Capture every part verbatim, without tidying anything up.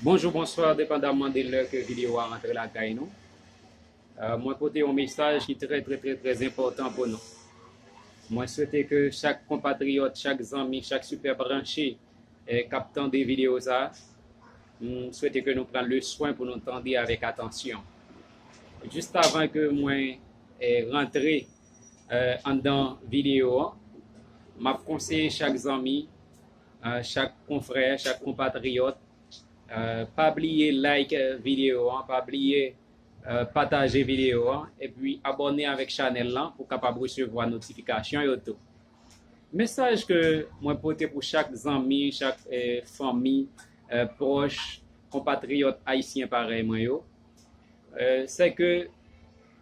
Bonjou, bonswa, depandaman de lè ke videyo a rantre lakay nou. Euh, mwen pote yon mesaj ki trè, trè, trè, trè enpòtan pou nou. Mwen swete ke chak konpatriyòt, chak zanmi, chak sipè branche, eh, k ap tande videyo sa, m swete ke nou pran le swen pou nou tande avèk atansyon. Jis avan ke mwen, eh, rantre, eh, anndan videyo an, m ap konseye chak zanmi, eh, chak konfrè, chak konpatriyòt, eh, pa bliye like, eh, videyo an, pa bliye, eh, pataje videyo an, epi abòne avèk chanèl lan pou kapab resevwa notifikasyon yo tou. Mesaj ke mwen pote pou chak zanmi, chak, eh, fanmi, eh, pwòch, konpatriyòt ayisyen parèy mwen yo, eh, se ke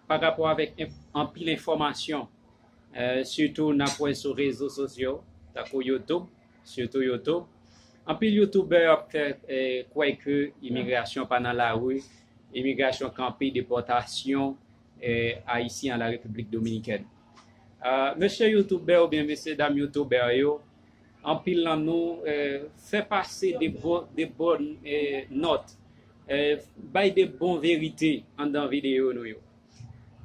pa rapò avèk enp-, anpil enfòmasyon, eh, sitou n ap wè sou rezo sosyo, tankou YouTube, sitou YouTube, anpil youtubè ap fè, eh, kwè ke imigrasyon pa nan lari, imigrasyon kanpe depòtasyon, eh, ayisyen an la Repiblik Dominikèn. Ah, mesye youtubè oubyen mesye dam youtubè yo, anpil nan nou, eh, fè pase de bon, de bon, eh, nòt, eh, bay de bon verite anndan videyo nou yo.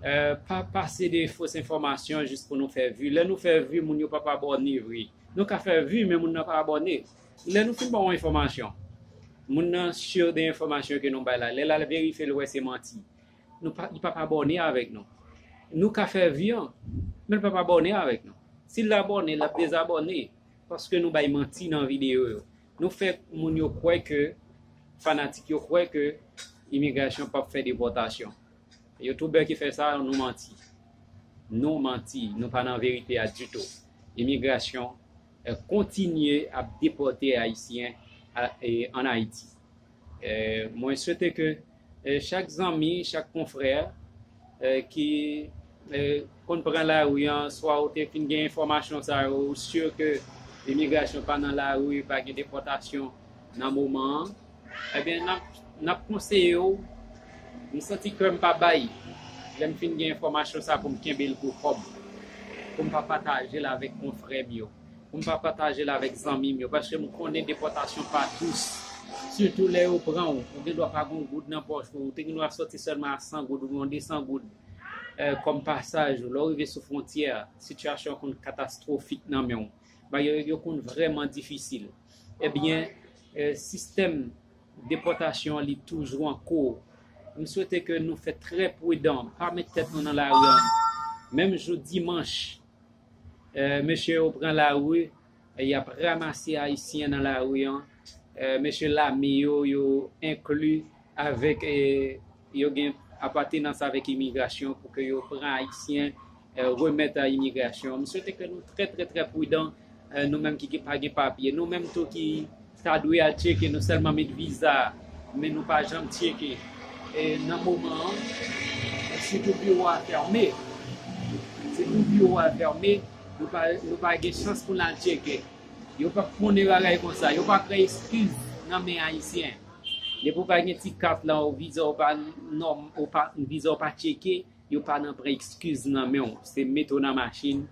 Eh, pa pase de fos enfòmasyon jis pou nou fè vi. Lè nou fè vi, moun yo p ap abòne vre. Nou ka fè vi, men moun nan pa abòne. Lè nou fin ba w yon enfòmasyon, moun nan sure de enfòmasyon ke nou bay la. Lè l al verifye, l wè se manti. Nou pa, li p ap abòne avèk nou. Nou ka fè vi an, men l p ap abòne avèk nou. Si l abòne, l ap dezabòne paske nou bay manti nan videyo yo. Nou fè moun yo kwè ke, fanatik yo kwè ke imigrasyon p ap fè depòtasyon. Youtubè ki fè sa, nou manti. Nou manti, nou pa nan verite a ditou. Imigrasyon, eh, kontinye ap depòte Ayisyen a, e, ann Ayiti. Eh, mwen swete ke, eh, chak zanmi, chak konfrè, eh, ki, eh, konn pran lari an, swa ou te fin gen enfòmasyon sa yo, ou si ke imigrasyon pa nan lari, pa gen depòtasyon nan moman an, ebyen, n ap, n ap konseye w. M santi kè m pa bay. Lè m fin gen enfòmasyon sa pou m kenbe l pou kò m, pou m pa pataje l avèk konfrè m yo, pou m pa pataje l avèk zanmi m yo, paske m konnen depòtasyon pa dous. Sitou lè yo pran w, ou gen dwa pa gen yon goud nan pòch ou, ou te gen dwa sòti sèlman a san goud oubyen de san goud, eh, kòm pasaj ou. Lè w rive sou fwontyè a, sitiyasyon an konn katastwofik nan men w. Bagay yo konn vrèman difisil. Ebyen, eh, sistèm depòtasyon an, li toujou an kou. M swete ke nou fè trè pridan, pa met tèt nou nan lari an. Menm jou dimanch, eh, mesye yo pran lari, y ap ranmase Ayisyen nan lari an. Eh, mesye lame yo, yo enkli avèk, eh, yo gen apatenans avèk imigrasyon pou ke yo pran Ayisyen, eh, remèt a imigrasyon. M swete ke nou trè, trè, trè pridan, eh, nou menm ki, ki pa gen papye. Nou menm tou ki ta dwe al tcheke, nou sèlman met viza, men nou pa janm tcheke. E nan moman an, sitou biwo a fèmen. Sitou biwo a fèmen, nou pa, nou pa gen chans pou n al tcheke. Yo p ap konnen bagay konsa. Yo pa pran eskiz nan men Ayisyen. Depi w pa gen ti kat la, ou viza w pa nòm, ou pa, viza w pa tcheke, yo pa nan pran eskiz nan men w. Se mete w nan machin,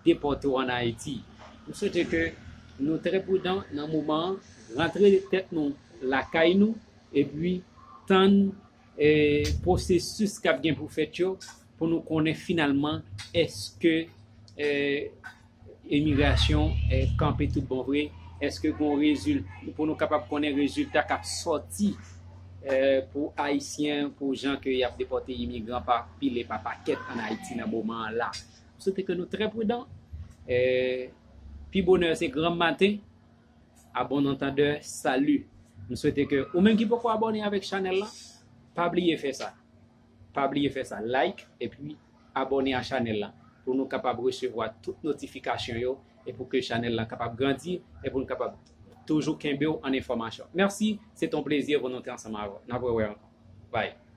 depòte w ann Ayiti. M swete ke nou trè pridan nan moman an, rantre tèt nou lakay nou, epi tann, eh, pwosesis k ap gen pou fèt yo, pou nou konnen finalman èske, eh, imigrasyon, eh, kanpe tout bon vre, èske gon rezil-, pou nou kapab konnen rezilta k ap sòti, eh, pou Ayisyen, pou jan ke y ap depòte imigran pa pil e pa pakèt ann Ayiti nan moman an la. M swete ke nou trè pridan. Eh, pi bonè se granm maten. A bon antandè, sali. M swete ke ou menm ki poko abòne avèk chanèl la, pa bliye fè sa. Pa bliye fè sa, like, epi abòne a chanèl la, pou nou kapab resevwa tout notifikasyon yo, e pou ke chanèl la kapab grandi, e pou nou kapab toujou kenbe w an enfòmasyon. Merci, c'est un plaisir pou nou te ansanm avè w. N ap rewè ankò. Bye.